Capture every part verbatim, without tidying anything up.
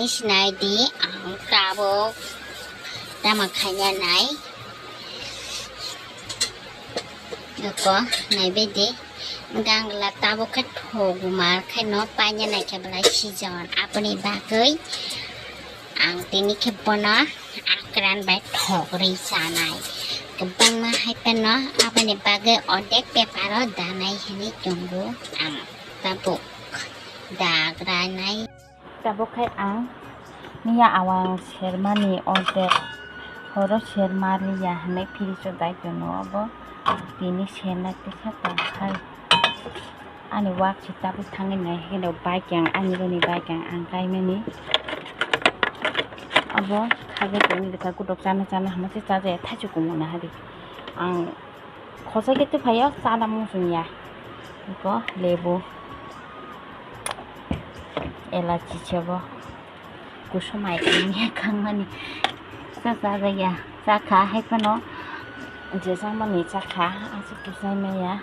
Sinai di, ang tabuk tama khaina nai. Noko naibe di. Gangla tabuk khe thogumar khe no paina nai khe belai season. Aboni bagwi ang tini khe bono akran bai thogri chanai. Kwbangma hai phano aboni bagwi ordek paper o danai hinwi tongo ang tabuk dagranai. Tabuk khai ang miya awang sermani ordek horo serma liya hinwi fridge o dai tono obo tini serna tisa tongkhai. Ani wak se tabuk thangwi nai hino bike yang ani roni bike yang ang kaimani. Abo khabe tongni rikha kutok chana chana hama se chajaya thaichuk kumo nahadi. Ang Khosai khe tei phaio, chana mung sung ya. Iko lebu, elachi sebo, kusumai tini khangmani. Cha cha ya, cha kha hai phano, je changmani cha kha, aswk kusai maya.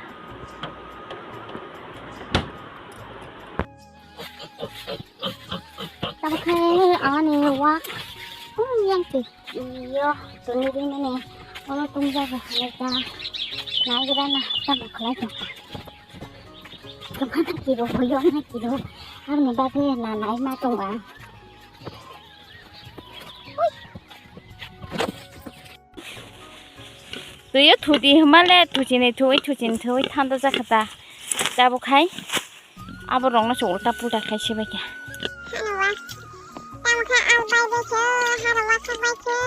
Tamo khe ani wak, hmm, yang twi. Iyo, tuni di mene, ono tungjago hwnwi ta naigra na tamo khlai tongkha. Kwmana kiro, boyong na kiro, aboni bagwi na nai ma tongba. Twiyo thudi hwnmale, thuchini thui, thuchini thui, thanda jakha ta. Tabuk hai. Abo rokno se ulta pulta khai se bai kha. Hano wa. Tamo khe ang bai bai khe, hano wa khe bai khe.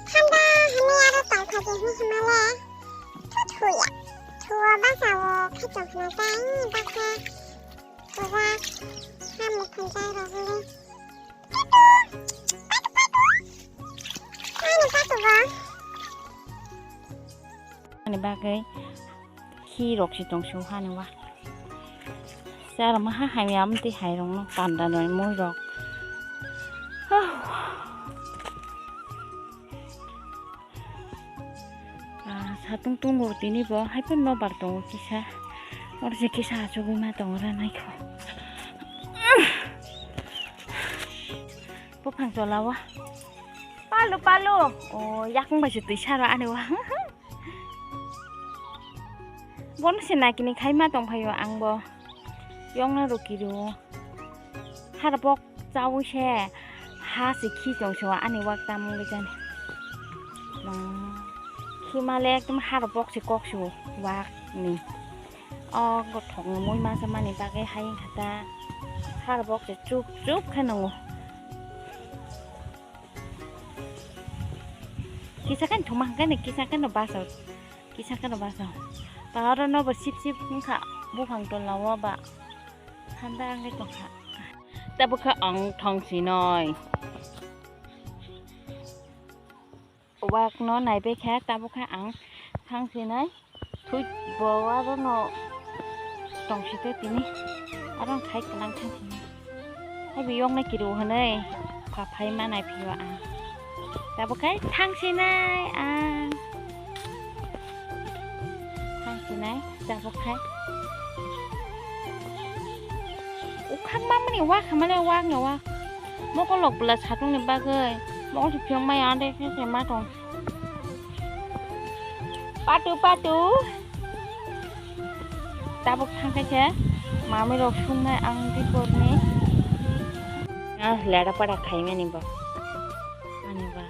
Thanda hwnwi aro tong kha je hi hwnmale. Thu thuya. Thuo basa o khe tong khna tai bakha. Thuwa. Hamu khunjai rok le. Patu. Patu patu. Hano patu ba. Ani bagwi. Khi rok si tong su hani wa. Sar ma ha hai ya mti hai rong no panda noi moi rok. Ah, satung tungo tini bo hai pun no bar tongo kisa. Or je kisa achugwi ma tongo ra nai kho. Buphang tola wa. Palu palu. O yakung bai se twi saro ani wa. Bono se nakini khai ma tong phaio ang bo. Yongna rw kiro. Har bok chaui se ha se khi tong se ani wak tamung le jani. Khi ma le ekdom har bok se kok se wak ni. O gothok ni mui ma sa mani bagwi hayung kha ta. Har bok se chup chup khe nungo. Kisa khe thuma hwnkhe kisa khe basa. Kisa khe basa. Ta oro no bo sip sip wngkha buphang tola o ba. Handa wngwi tongkha. Tabukha ang thang sinai. Wak no naibai kha tabukha ang thang sinai. Thwi bo aro no tong si to tini. Aro khai tlang thang sinai. Hai bi yong na kiru hwnwi pha phai ma nai phio ang. Tabuk khai thang sinai ang. Thang sinai tabuk khai. Ukhak ma mani wak hamale wak no wak. Mokol lok bwla satung ni bagwi. Mokol si phiong mai ande khe khe ma tong. Patu patu. Tabuk thang khe se mami rok sungnai ang di borni. Ah, lera pada khaimani bo. Ani ba.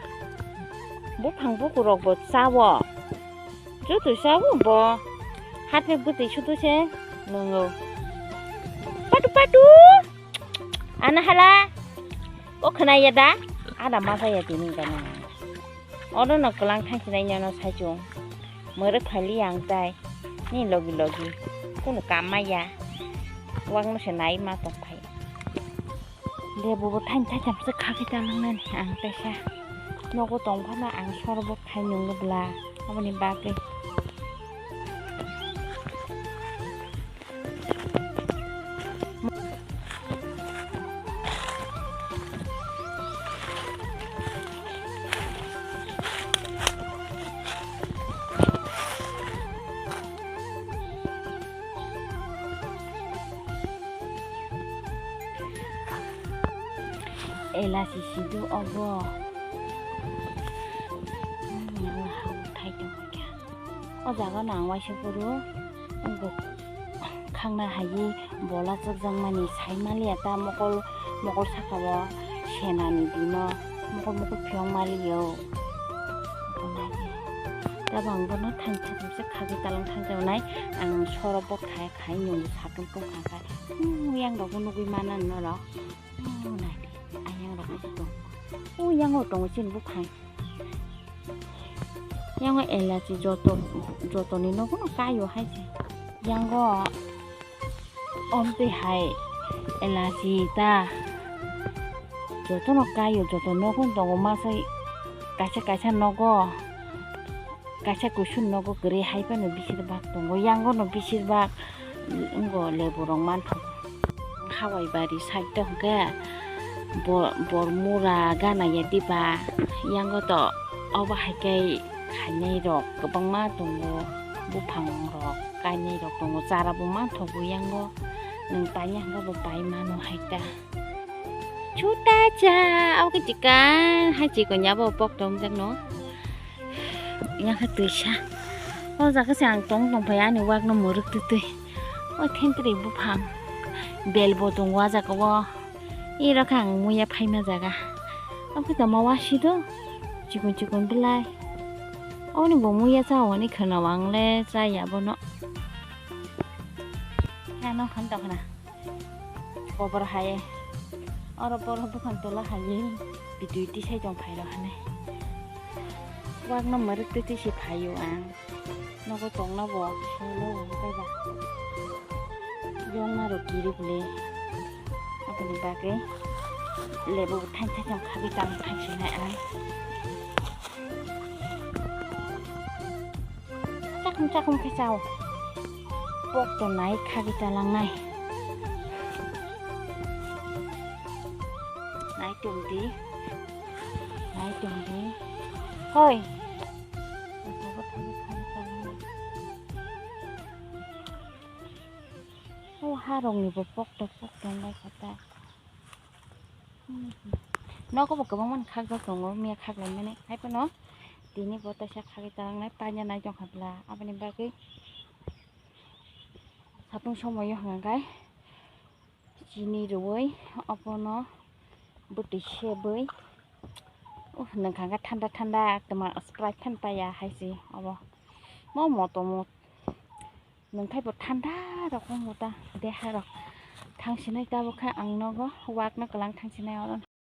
Buphang buku rok bo chawo. Jutu chawo bo. Hati bwtwi sudu se nungo. Patu patu. Ana hala. O khwnaya da? Ada ma jaya tini gana. Oro no kwlang thang sinai nyono saichung. Mwrwk phai li ang tai. Ni logi logi. Kunu kam maya. Wak no se nai ma tong phai. Lebu bo thain thaitham se kha khe ta nang nani ang taisa. Nogo tong phano ang sorbot khai nungo bla. Aboni bagwi. Elachi sidu obo. Hmm, yang ha thai tong kha. O jaga no ang waisa phuru wngkha khangna hai bola chwkjakmani sai maliya ta mokol mokol saka o senani dino mokol mokol phiyong maliyo. Tabang bono thangsa thangsa khagwi talang thangsa nai ang soro bot khai khai nung satung tong kha khai. Hmm, yang rok nugwi manan norok. Oh, nai di. Ayang rok isi tong. Oh, yang o tongo chini buphang. Yang o elachi joto, jotoni nogo no kayo hai se. Yang o omtwi hai elachi ta. Joto no kayo, joto nogo tongo masai kaisa kaisa nogo. Kaisa kusun nogo kwrwi hai phano bisir bak tongo, yango no bisir bak wngkha lebu rok manthogo. Hawai bari side o hwnkhe bo-, bor mura gana ya diba, yango to obo hai khe khainai rok kwbangma tongo, buphang rok kainai rok tongo, chara bo manthogo yango, nwng paina hwnkhe bo pai mano hai ta. Chuta cha, oke chikan, hai chikon ya bo pok tong jak no. Yang khe twisa. O jaga se ang tong tong phai ani wak no mwrwk twi twi. O thentwrwi buphang. Bel bo tongo a jaga o. Iro khe ang muya phaima jaga. Oke tama wasi do. Chikon chikon belai. Oni bo muya cha oni khwna ang le cha ya bono. Ano khan to khna. Kobor hai. Oro boro buphang tola hai. Bidui tisai tong phai rok hane. Wak no mwrwk twi twi se phaio ang. Nogo tongna bo solo wngkha ba. Yongna rok kiri bole. Aboni bagwi lebu thang thang khagwi tang thang sinai ang. Chakung chakung khe chao. Pok to nai khagwi talang nai. Nai tong di. Nai tong di. Hoi. O harok ni bo pok to pok tong lai kha ta. Nogo bo kwbangma ni khakjak tongo, miya khaklaimani. Hai phano tini bo teisa khagwi talangnai, paina nai tongkha bla. Aboni bagwi satung somoio hwnka khe chini rwui obono bwtwi sebwi, uh, nwngkha khe thanda thanda, tama Sprite phano paiya hai se obo. Mo moto mo. Nwngthai bo thanda rok wngbo ta, deha rok. Thang sinai tabuk khe ang nogo, wak no kwlang thang sinai oro.